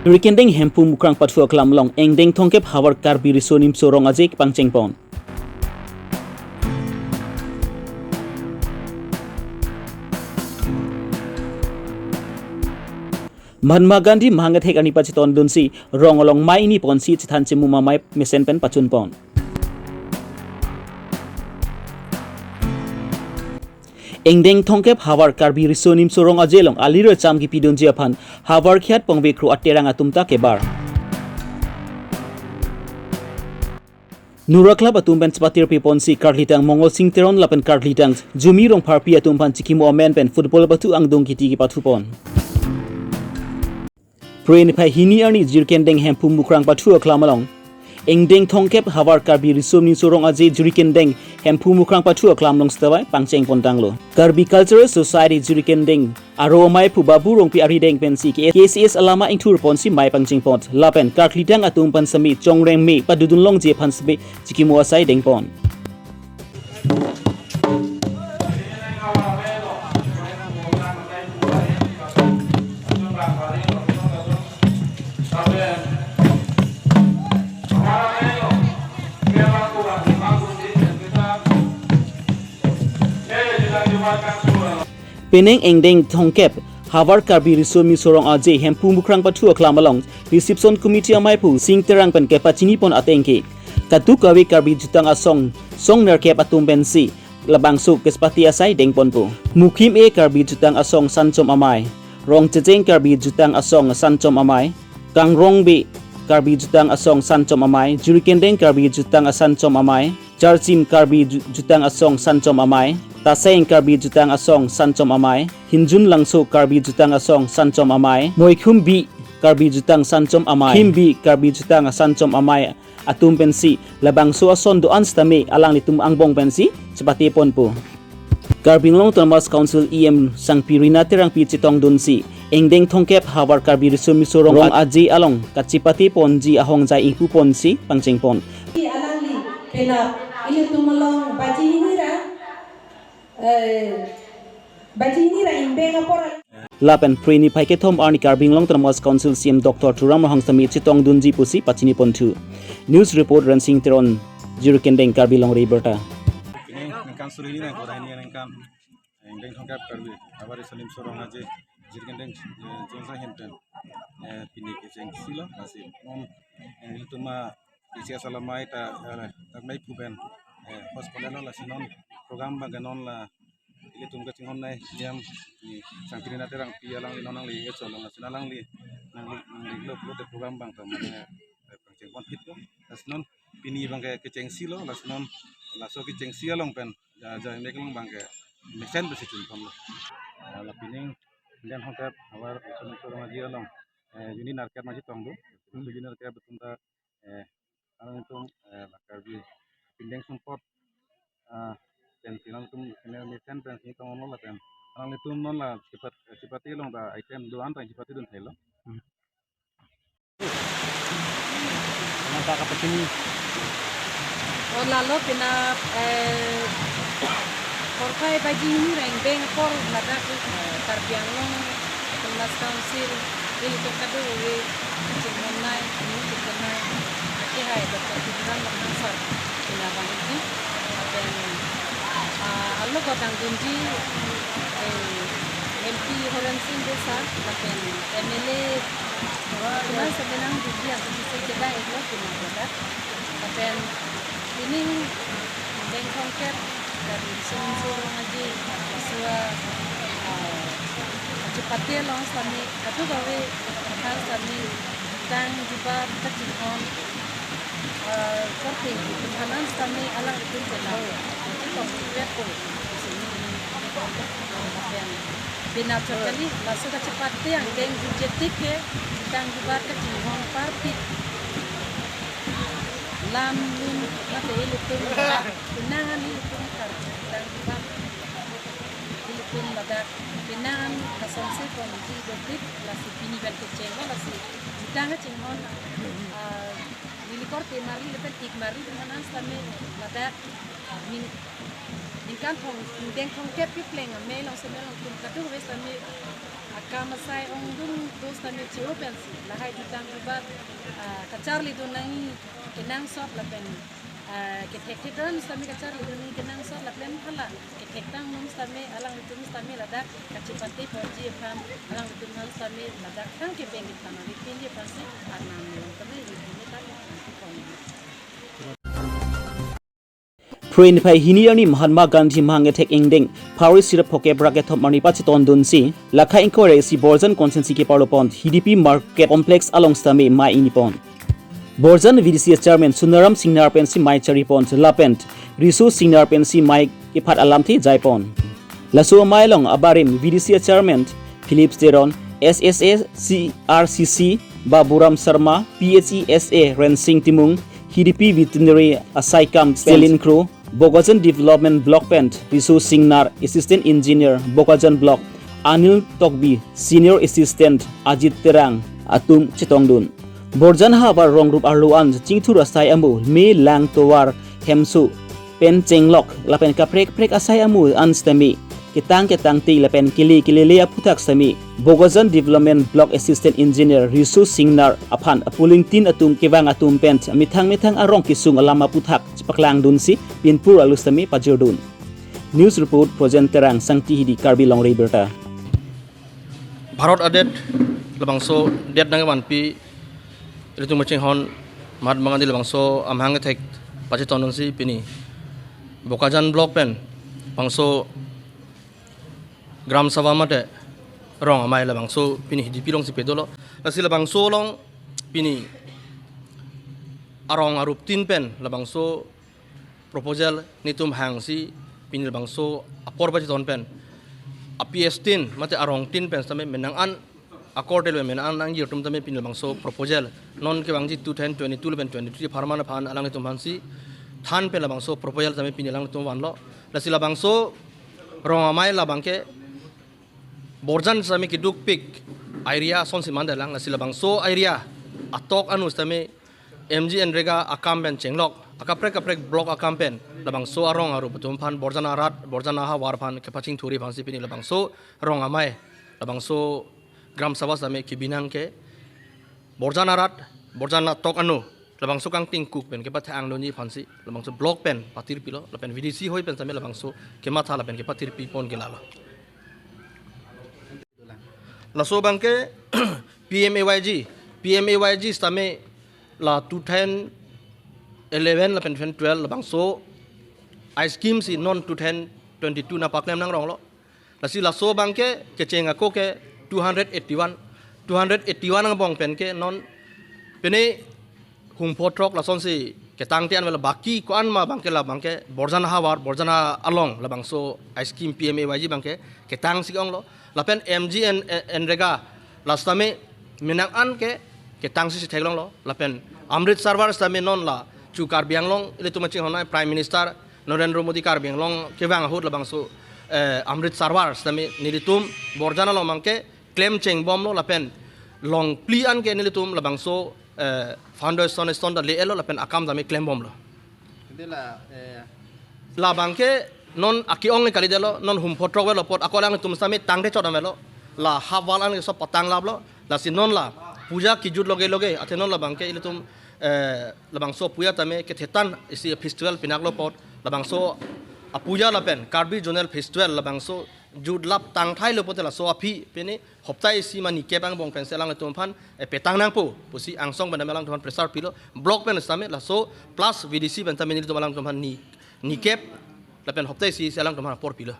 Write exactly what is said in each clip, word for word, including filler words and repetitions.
Jirikindeng Hemphu Mukrang Pathu Aklam along Engdeng Thongkep Havar Karbi Riso Nimso Rong Aje pangchengpon. Mahatma Gandhi mahang kethek arni pachetondunsi rong along mei ingni ponsi chethan chimum amei mesen pen pachunpon. Engdeng Thongkep Havar Karbi Riso Nimso Rong Aje along alirecham kipidunji aphan Havar Khiat Pongve Kro Aterang atum ta kebar. Nura Club atum pen chepatir piponsi karlitang Mongol Sing Teron lapen karlitang Jumi Rongpharpi atum aphan chikimo amen pen football pathu angdung kiti kepathupon. Phre niphai hini arni Jirikindeng Hemphu Mukrang Pathu Aklam along Engdeng Thongkep Havar Karbi Riso Nimso Rong Aje Jirikindeng Hemphu Mukrang Pathu Aklam along setavai pangchengpon tanglo. Karbi Cultural Society Jirikindeng Aro Amei Phu Babu Rongpi arideng pensi K S S alama ingthurponsi mei pangchengpon lapen karlitang atum aphan semi chongreng me padudun longji aphan semi chikimo asai dengpon. Penang Engdeng Thongkep Havar Karbi Riso Nimso Rong Aje Hemphu Mukrang Pathu Aklam along Reception Committee amei Phu Sing Terang pen kepachinipon ateng ke kadokave Karbi Jutang Asong song nerkep atum pensi labangso kechepate asai dengponpo. Mukhim A Karbi Jutang Asong Sanchom Amei, Rongchecheng Karbi Jutang Asong Sanchom Amei, Kangrongbe Karbi Jutang Asong Sanchom Amei, Jirikindeng Karbi Jutang Asanchom Amei, Charchim Karbi Ju-, Jutang Asong Sanchom Amei, Taseng Karbi Jutang Asong Sanchom Amei, Hinjun Langso Karbi Jutang Asong Sanchom Amei, Moikhumbi Karbi Jutang Sanchom Amei, Khimbi Karbi Jutang Sanchom Amei atum pensi labangso ason do-an sitame alanglitum angbong pensi chepateponpo. Karbi Anglong Autonomous Council E M Sangpi Rina Terangpi chetongdunsi Engdeng Thongkep Havar Karbi Riso Nimso Rong Aje along kachepateponji ahongjai ingpuponsi pangchengpon. Alangli penap ilitum along baji hini ra, eh, baji hini ra ingbeng apor. Lapen Phre niphai kethom arni Karbi Anglong Autonomous Council C M Doctor Tuliram Ronghang sitame chetongdunji pusi pachinipon thu. News report Rensing Teron, Jirikindeng Karbi Longri Abirta. Ini ningkan suri ini nang kurang ini ningkan. Engdeng Thongkep Karbi Havar Riso Nimso Rong Aje Jirikindeng, eh, jongsa henten, eh, pini kechengsi lo, lasi non, eh, ilitum a K S S alama ta, eh, tak mai phu pen, eh, host kolen lo, lasi non program abang ke non la ilitum kachinghon nai niam ni Sangpi Rina Terangpi alangli non nangli echo lo, lasi nangli, nangli, nangli lo pulote program abang ta mane, eh, pangchengpon hit lo, lasi non pini abang ke kechengsi lo, lasi non laso kechengsi along pen ja, ja, mek along abang ke mesen pensi chunpon lo. Eh, la pining Engdeng Thongkep Havar Riso Nimso Rong Aje along, eh, unit nerkep ma chetongdun. Unit nerkep atum ta, eh, alangtum, eh, la Karbi pindeng sumpot, ah, pensi alangtum senior mesen pensi tong lo lapen alanglitum non la chepat, chepate along ta item do-an ta chepatedun thailo. Hmm. Nangta kapachini. O lalo penap, eh, porphai baji hini ra ingbeng apor ladak, eh, Karbi Anglong Autonomous Council, ilitum kadokave kachinghon nai, ini kachinghon nai, ake hai Doctor Tuliram Ronghang sir penap abang ini. Lapen, ah, alo kotang dunji, eh, M P Horen Sing Bey sir, lapen M L A Tuliram sir penang dunji asai si kedai lo penap ladak. Lapen pining Engdeng Thongkep Karbi Riso Nimso Rong Aje, laso a, ah, kachepate along sitame, kadokave aphan sitame, jutang jubat kachinghon, ah, korte atum aphan sitame alangtum penap chetong sipet po. Lapen penap chot kali, laso kachepate angdeng jutje tik ke, jutang jubat kachinghon parpik. Lam lun mate ilitum, pinangan ilitum kar, jutang jubat ilitum ladak, pinangan lasonsi ponji dotik, lasi pini pen kecheng lo, lasi jutang kachinghon, ah, neli korte marli lapen ik marli atum aphan sitame ladak ning, ningkan thong, Engdeng Thongkep kepleng amei along sitame alangtum kadokave sitame ak-, Kam asai ongdung do sitame chio pensi lahai jutang jubat, ah, kacharlidun nangji kenangsot lapen, ah, kethekthedam sitame kacharlidun nangji kenangsot lapen hala kethektang nung sitame alanglitum sitame ladak kachepate ponji aphan alanglitum aphan sitame ladak thang kebeng aphan ari pinji aphansi arnam nilong sitame ipini ta ipini pon. Phre niphai hini arni Mahatma Gandhi mahang kethek ingdeng February sirap phokep ra kethom arni pachetondunsi, lakha ingkoi ra isi Borjan constituency keparlo pon Hidipi Market Complex along sitame mei ingni pon. Borjan V D C Chairman Sunaram Singnar pensi mei chari pon lapen Riso Singnar pensi mei kephat alamthe jai pon. Laso amei along abarim V D C Chairman Philip Teron, S S A C R C C Baburam Sharma, P H E S A Rensing Timung, Hidipi Veterinary asaikam Stalin Kro, Bokajan Development Block pen Riso Singnar, Assistant Engineer Bokajan Block, Anil Tokbi, Senior Assistant Ajit Terang atum chetongdun. Borjan havar rong rup arlo an chingthur asai amo me lang tovar hemso pen chenglok lapen kaprek kaprek asai amo an sitame ketang ketangte lapen kele kelele aphuthak sitame Bokajan Development Block Assistant Engineer Riso Singnar aphan apuling tin atum kevang atum pen methang methang arong kesung alam aphuthak chepaklangdunsi pinpur alu sitame pajirdun. News report, Projen Terang, Sangti Hidi, Karbi Longri Abirta. Bharat adet labangso det nangvanpi ilitum kachinghon Mahatma Gandhi labangso amahang kethek pachetondunsi pini Bokajan Block pen labangso Gram Sabha mate rong amei labangso pini Hidipi alongsi pedolo. Lasi labangso along pini arong arup tin pen labangso proposal nelitum hangsi pini labangso apor pacheton pen a-P S tin mate arong tin pen sitame menang an akor tel menang an nangjir atum sitame pini labangso proposal non kevangji two thousand twenty-two lapen twenty-three apharman aphan alanglitum aphansi than pen labangso proposal sitame pini alanglitum vanlo. Lasi labangso rong amei labangke Borjan sitame kedukpik area asonsi mandelang, lasi labangso area atok anu sitame MGNREGA akam pen chenglok, akaprek kaprek block akam pen labangso arong arup atum aphan Borjan arat, Borjan ahavar aphan kepachingthurji aphansi pini labangso rong amei, labangso Gram Sabha sitame kebi nang ke Borjan arat, Borjan atok anu labangso kangtingkuk pen kepathe-angdunji aphansi labangso block pen patirpilo, lapen V D C hoi pen sitame labangso kematha lapen kepatirpi pon ke lalo. Laso abangke P M A Y G, P M A Y G sitame la two thousand eleven lapen two thousand twelve labangso a-scheme si non two thousand twenty-two nangpaklem nangronglo. Lasi laso abangke kecheng ako ke two hundred eighty-one, two hundred eighty-one angbong pen ke non pini hum pho throk lasonsi ketangte an avelo, baki ko-an ma abangke labangke Borjan ahavar, Borjan along labangso a-scheme P M A Y G abangke ketangsi onglo. Lapen MGNREGA la sitame menang an ke ketangsi si theklonglo. Lapen Amrit Sarovar sitame non la chu Karbi Anglong ilitum kachinghon Prime Minister Narendra Modi Karbi Anglong kevang ahut labangso, eh, Amrit Sarovar sitame nelitum Borjan along abangke klem chengbomlo lapen longphli an ke nelitum labangso, eh, foundation stone ta le-etlo lapen akam sitame klembomlo. Ante la, eh, labangke non ake-ong le kalidetlo, non hum pho throk avelo apot ako alanglitum sitame tangte chot avelo, la havar an ke sob patanglaplo, lasi non la puja kejut loge loge, athe non labangke ilitum, eh, labangso puja sitame kethe tan isi festival pinaklo apot, labangso apuja lapen Karbi Zonal Festival labangso jutlap tangthailo apot laso aphi pini hopta isi ma nikep angbong pensi alanglitum aphan, eh, petang nangpo pusi angsong pen sitame alanglitum aphan pressure pilo, block pen sitame laso plus V D C pen sitame nelitum alanglitum aphan ni, nikep lapen hopta isi si alanglitum aphan apor pilo.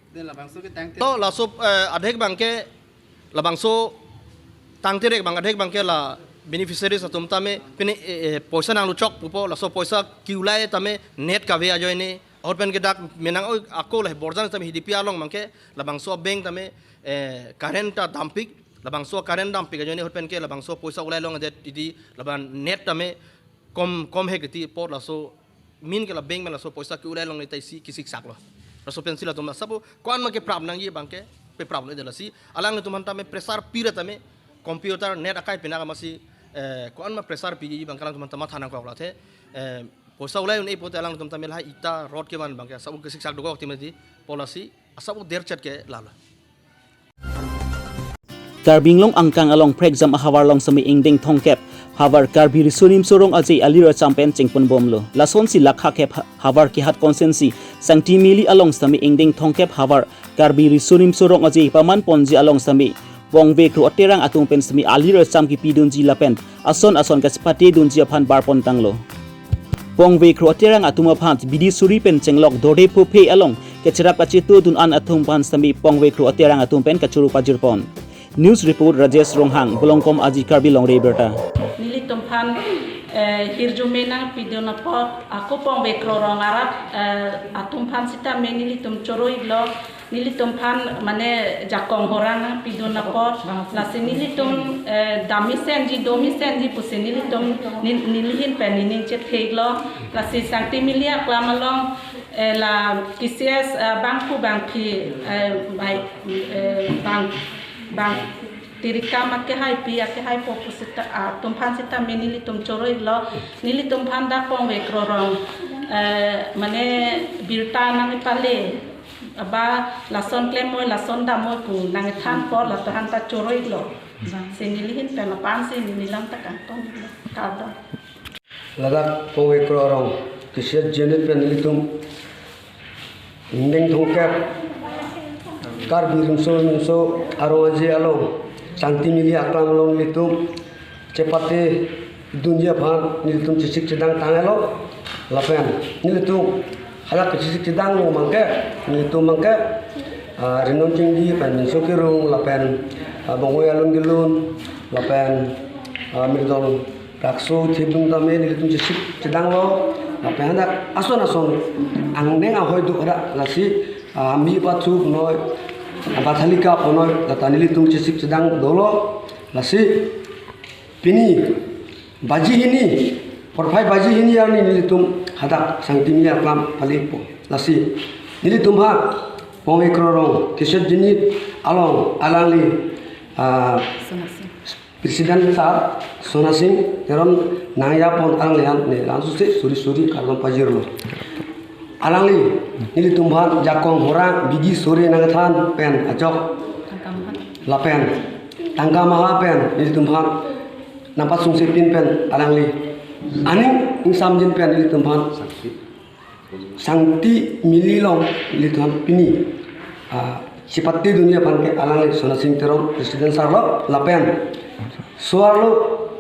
Ante labangso ketangte. To laso, eh, adhek abangke labangso tangte rek abang adhek abangke la beneficiaries atum sitame pini, eh, eh, poisa nangluchok pupo, laso poisa ke-ulai sitame net kave ajoine ahut pen ke dak menang oi ako la Borjan sitame Hidipi along abangke labangso bank sitame, eh, current ta dampik, labangso current dampik ajoine ahut pen ke labangso poisa ulai longledet titi laban net sitame kom, kom hek titi apot laso min ke la bank pen laso poisa ke-ulai longle ta isi kesik saklo. Laso pensi latum asap ko-an ma keprap nangji abangke pepraplo, ante lasi alanglitum aphan sitame pressure pira sitame computer net akai pinak amatsi, eh, ko-an ma pressure piji abangke alanglitum aphan matha nangkoklo, athe, eh, poisa ulai un-e pote alanglitum sitame lahai ita rod kevan abangke asap kesik sak dokok timati apot lasi asap derchet ke lalo. Karbi Anglong angkang along prekjam ahavar along sitame ingdeng thomkep havar Karbi Riso Nimso Rong Aje alir acham pen chingpon bomlo. Lasonsi lakha kep ha-, havar Kihat constituency Sangtimili along sitame ingdeng thomkep havar Karbi Riso Nimso Rong Aje paman ponji along sitame pongve kro aterang atum pen sitame alir acham kipidunji lapen ason ason kachepate dunji aphan barpon tanglo. Pongve kro aterang atum aphan bidi suri pen chenglok dorde phophe along kacherap kacheto dun an atum aphan sitame pongve kro aterang atum pen kachoro pajirpon. News report Rajesh Ronghang, Bolongkom Aji Karbi Longri Abirta. Nelitum aphan, eh, hirjume nangpidun apot, ako pongve kro rong arat, eh, atum aphan sitame nelitum choro-iklo, nelitum aphan mane jakong horang nangpidun apot, lasi nelitum, eh, dam mesenji, do mesenji pusi nelitum nel-, neli ahin pen nening chetheklo, lasi Sangtimili aklam along, eh, la K C S, eh, bangphu bangphi, eh, bai, eh, bang, bang tirikam akehaipi, akehaipo pusita, ah, atum aphan sitame nelitum choro-iklo, nelitum aphan dak pongve kro rong, eh, mane birta nangpale, aba lason klem moi, lason dam moi pu nangthan apot, latum aphan ta choro-iklo. Si neli ahin pen lapu-an si neli lam ta kangton-iklo. Kardom. Ladak pongve kro rong K C S unit pen nelitum ingdeng thomkep Karbi Riso Nimso Rong Aje along Sangtimili aklam along nelitum chepate dunji aphan nelitum chesik chedang tanglo lapen nelitum hala kachesik chedanglo abangke nelitum abangke, ah, Rinon Chingdi pen Minso Kerung lapen, ah, Bongoi Alun Gelun lapen, ah, Mirdong Rakso thibung tame nelitum chesik chedanglo. Lapen hadak ason ason angdeng ahoi do hadak lasi, ah, mi pathu noi, ah, bathalika ponoi, lata nelitum chesik chedang dolo. Lasi pini baji hini, porphai baji hini arni nelitum hadak Sangtimili aklam palepo. Lasi nelitum ha pongve kro rong K C S unit along alangli, ah, Sonasing. President sir Sonasing Teron nangyapon alanglihan ne langsuse suri suri kardom pajirlo. Alangli nelitum aphan jakong horang bidi suri nangthan pen ajok lapen tangka maha pen nelitum aphan nangpasungse pin pen alangli aning ingsamjin pen nelitum aphan Sangtimili along nelitum aphan pini, ah, chepate dunji aphan ke alangli Sonasing Teron president sir lo lapen so-arlo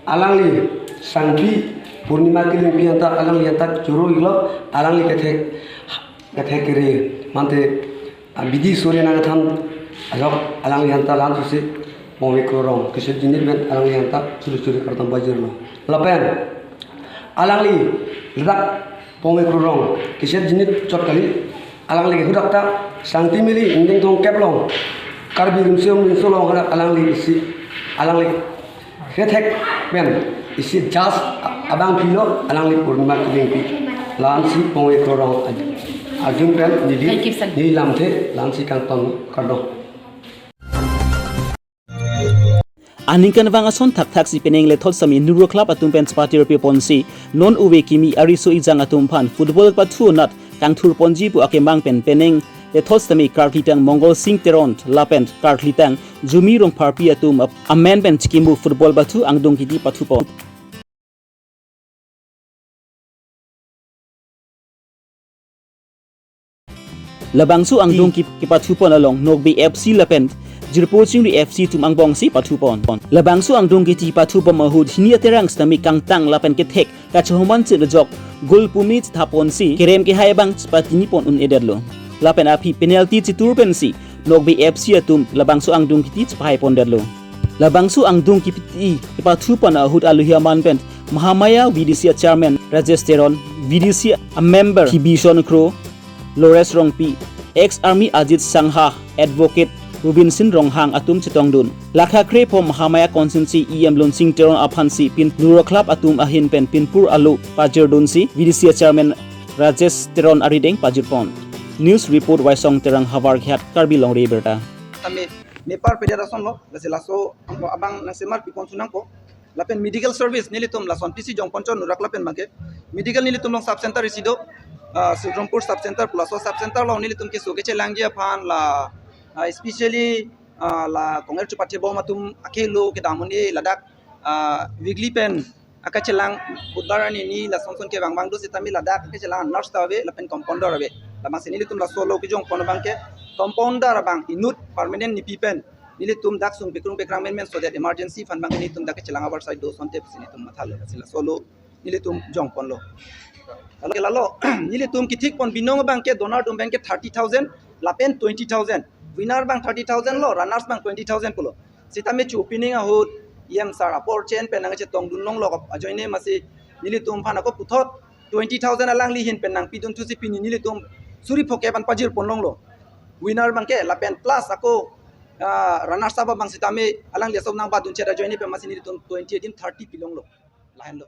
alangli Sangpi Purnima Kilingpi anta alangli anta choro-iklo alangli kethek kethek kere mante, ah, bidi suri nangthan ajok alangli anta langsuse pongve kro rong K C S unit pen alangli anta suri suri kardom pajirlo. Lapen alangli ladak pongve kro rong K C S unit chot kali alangli ke hadak ta Sangtimili ingdeng thomkep along Karbi Riso Nimso Rong Aje alangli isi alangli kethek pen isi just abangphi lo alangli Purnima Kilingpi. La-ansi pongve kro rong arjun pen neli, neli lamthe la-ansi kangton kardom. Aningkanvang ason thakthaksi penang lethot sitame Neuro Club atum pen chepate rupi ponsi non ove kimi ariso ejang atum aphan football pathu anat kangthur ponji pu akemang pen penang lethot sitame karklitang Mongol Sing Teron lapen karklitang Jumi Rongpharpi atum ap-, amen pen chikimu football pathu angdung kiti pathupon. Labangso angdung ki-, kipathupon along Nokbe F C lapen Jirpo Chingri F C atum angbongsi pathupon. Labangso angdung kiti pathupon ahut hini aterang sitame kangtang lapen kethek kachohoman chin ajok gol pumi chithaponsi kerem kehai abang chepatini pon un-edetlo. Lapen aphi penalty chitur pensi Nokbe F C atum labangso angdung kiti chepahai pondetlo. Labangso angdung kiti kipathupon ahut aluhi aman pen Mahamaya V D C a chairman Rajesh Teron, V D C a member Kibison Kro, Lores Rongpi, ex army Ajit Sangha, advocate Robinson Ronghang atum chetongdun. Lakha krepo Mahamaya constituency E M Lunsing Teron aphansi pin Neuro Club atum ahin pen pinpur alo pajirdunsi V D C a chairman Rajesh Teron arideng pajirpon. News report Waisong Terang, Havar Ghat, Karbi Longri Abirta. Tame mepar pedet asonlo, lasi laso abang nangsemar pipon sunangpo. Lapen medical service nelitum lason P C Jongponchor Neuro Club pen abangke medical nelitum along sub center isi do, ah, Sudrompur sub center pu laso sub center along nelitum keso kechelangji aphan la, ah, especially ah, la konger chupathe bom atum akhei lo kedam un-e ladak, ah, weekly pen akachelang Budhbar arni ni lason son kevang vang do sitame ladak akachelang nurse ta ave lapen compounder ave. Labangsi nelitum laso lo kejongpon abang ke compounder abang inut permanent nipi pen nelitum dak sung pekrung pekrang menmen so that emergency aphan abang nelitum dak kachelang abar side do asonte pusi nelitum mathalo, lasi laso lo nelitum jongponlo. Lalo, lalo, nelitum kethikpon binong abang ke donor atum abang ke thirty thousand lapen twenty thousand. Winner abang thirty thousand lo, runners abang twenty thousand pulo. Sitame chu opening ahut E M sir apor chen pen nangchetongdun longlo ajoine masi nelitum aphan ako puthot twenty thousand alangli ahin pen nangpidun thusi pini nelitum suri pho-ke pen pajirpon longlo. Winner abang ke lapen plus ako, ah, runners up abang sitame alangli aso nangbatdun chet ajoine pen masi nelitum twenty adim thirty pilonglo. Lahenlo.